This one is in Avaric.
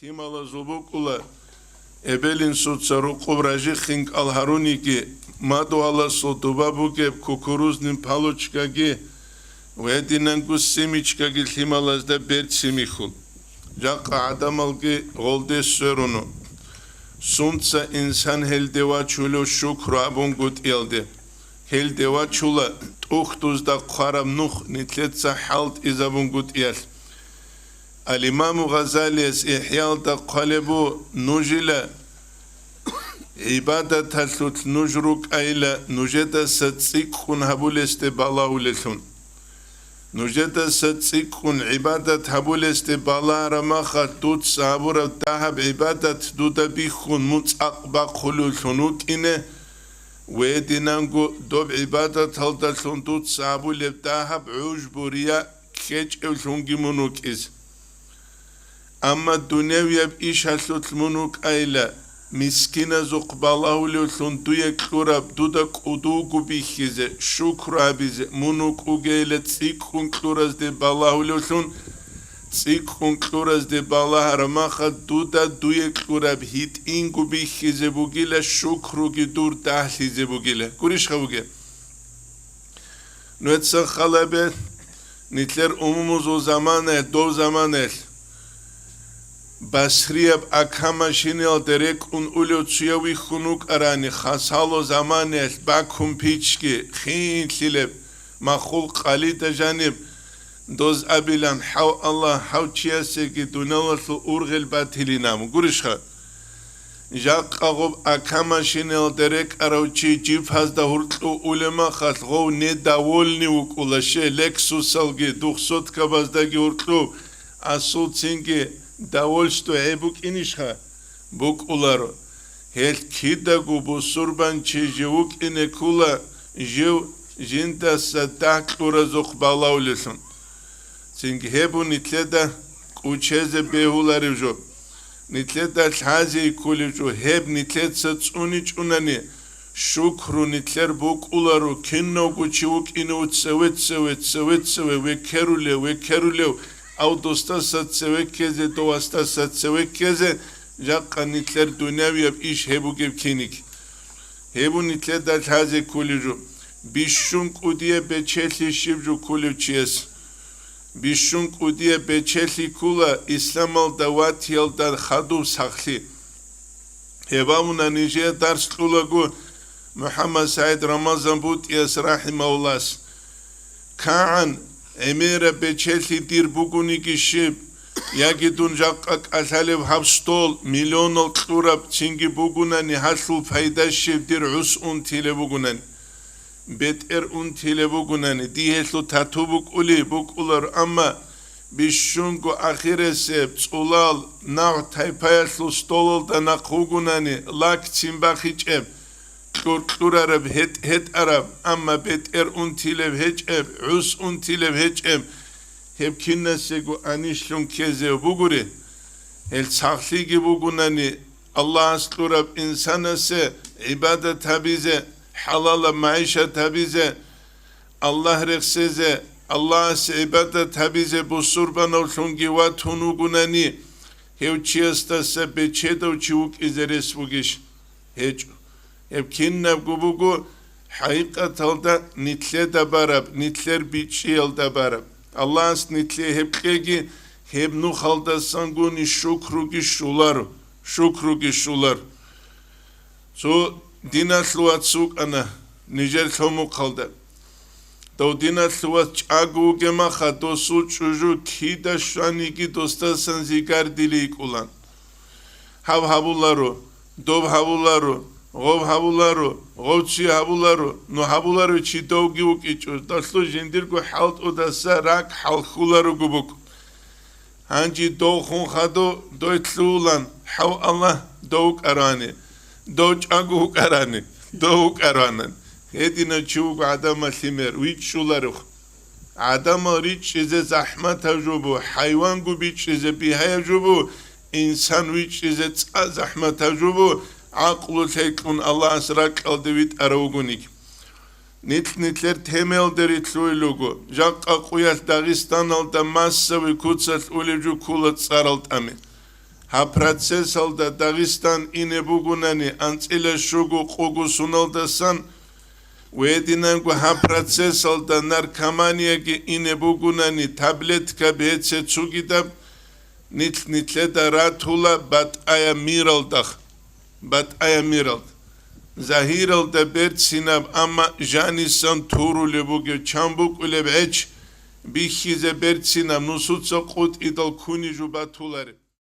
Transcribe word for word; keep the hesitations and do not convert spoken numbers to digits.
Лъималазул букӀула, эбел-инсуца рукъуб ражихъин кӀал гьаруниги, мадугьаласул дуба бугеб кукурузнин палочкаги ва гьединанго семечкаги лъималазда берцин михьул. Жакъа гӀадамалги гъолде сверуна. Сунца инсан гьелде вачулев шукру абунгутӀиялде. Гьелде вачула тӀухьдузда хъвараб нух нилъеца хӀалтӀизабунгутӀиялъ. Ал-Имаму Гъазалияс ИхӀяалда хъвалеб бу, нужила гӀибадаталъулъ нуж рукӀайила нужедаса цӀикӀкӀун гьабулесде балагьулелъун. Нужедаса цӀикӀкӀун гӀибадат гьабулесде балагьараб махалъ дуца гьабураб дагьаб гӀибадат дуда бихьун мун цӀакъ бахъулевлъун вукӀине, ва гьединанго доб гӀибадаталдалъун дуца гьабулеб дагьаб гӀужбу-рия ккечӀевлъунги мун вукӀизе. Амма дуневияб ишалъулъ мун вукӀайила, мискиназухъ балагьулевлъун дуе кьураб дуда кӀудулго бихьизе, шукру гьабизе, мун вукӀугейила цӀикӀкӀун кьуразде балагьулевлъун, цӀикӀкӀун кьуразде балагьараб махалъ дуда дуе кьураб гьитӀинго бихьизе бугила шукруги дур дагьлъизе бугила. Гурищха бугеб? Нугьеца халабе, нилъер умумузул заманаялъ, дов заманаялъ басрияб АК машинаялда рекӀун улев цуяв вихьун вукӀарани, хасало заманаялъ бакун пичги, хинлъилеб, махул къалида жаниб, доз абилан, гьав Аллагь, гьав чиясеги дуниялалъул ургъел батилин абун. Гурищха? Жакъа гъоб АК машинаялда рекӀарав чи джипазда гьуркьув улеб махалъ гъов недовольный вукӀула, ще, Лексусалги, двухсоткабаздаги гьуркьув, асул цинги довольство гьеб букӀинищха? БукӀуларо. Гьелъ кидаго бусурбан чи жив вукӀине ккула, жив жиндаса дагь кьуразухъ балагьулелъун. Цинги гьеб бу нилъеда кӀучезе бегьуларев жо. Нилъеда лъазе кколев жо, гьеб нилъеца цӀуничӀунани, шукру нилъер букӀуларо, кинавго чи вукӀинев цеве-цеве, цеве-цеве, векерулев, векерулев, ав досдаса цеве ккезе, довасдаса цеве ккезе, жакъа нилъер дунявияб иш гьеб бугеб киниг. Гьеб бу нилъеда лъазе кколев жо, бищун кӀудияб бечелъи щиб жо кколев чияс. Бищун кӀудияб бечелъи ккула исламалда ватиялда хадуб сахлъи. Гьеб абуна нижее дарс кьулаго МухӀаммад СагӀид Рамазан БутӀияс рахӀимагьуллас. КагӀан гӀемераб бечелъи дир бугониги щиб, яги дун жакъа кӀалъалев гьаб стол миллионал кьураб цинги бугунани, гьалъул пайда щиб дир гӀус унтилеб бугунани? БетӀер унтилеб бугунани, дие гьелъул тату букӀули букӀулар, амма бищунго ахиресеб, цӀулал, нагъ тайпаялъул столалда нахъ вугунани, лакцин бахичӀеб, кьур-кьурараб гьетӀ-гьетӀараб, амма бетӀер унтилеб гьечӀеб, гӀус унтилеб гьечӀеб, гьеб кинасего анищлъун ккезев бугури. Гьел сахлъиги бугунани, Аллагьас кьураб инсанасе гӀибадат гьабизе, хӀалалаб магӀишат гьабизе, Аллагь рехсезе, Аллагьасе гӀибадат гьабизе бусурбанавлъунги ватун вугунани, гьев чиясдаса бечедав чи вукӀизе рес бугищ? ГьечӀо. Гьеб кинабго буго хӀакъикъаталда нилъеда бараб, нилъер бичӀчӀиялда бараб. Аллагьас нилъее гьеб кьеги, гьеб нухалдасангуни шукруги щоларо, шукруги щоларо. Цо диналъул вац вукӀана нижер лъомухъалда. Дов диналъул вац чӀаго вугемаха, досул чӀужу кида щваниги досдасан зигардили йикӀулан. Гьаб гьабуларо, доб гьабуларо, гъоб гьабуларо, гъов чи гьабуларо, ну гьабуларо чи довги вукӀичӀо, далъу жиндирго хӀалтӀудаса ракӀ хӀалхьуларого букӀ. Гьанже дов хун хадув дой лъугьулан, гьав Аллагь, дов вукӀарани, дов чӀаго вукӀарани, дов вукӀаранан. Гьединав чи вуго гӀадамал лъимер, вичӀчӀуларев. ГӀадамал ричӀчӀизе захӀматаб жо бу, хӀайванго бичӀчӀизе бигьаяб жо бу, инсан вичӀчӀизе цӀа захӀматаб жо бу, гӀакълу лъикӀлъун Аллагьас ракьалде витӀарав вугониги. Нилъ-нилъер темаялде рилълъуй луго, жакъа къуялъ Дагъистаналда массовый куцалъ улеб жо ккула цӀарал тӀами. Гьаб процессалда Дагъистан ине бугунани анцӀила щуго къугу суналдасан, ва гьединанго гьаб процессалда наркоманияги ине бугунани таблетка беце цугидаб, нилъ-нилъеда ратула батӀая миралдах, батӀая миралд. Загьиралда берцинаб, амма жанисан турулеб бугеб, чан букӀулеб гӀеч бихьизе берцинаб, нусуца къутӀидал кунижу батулареб.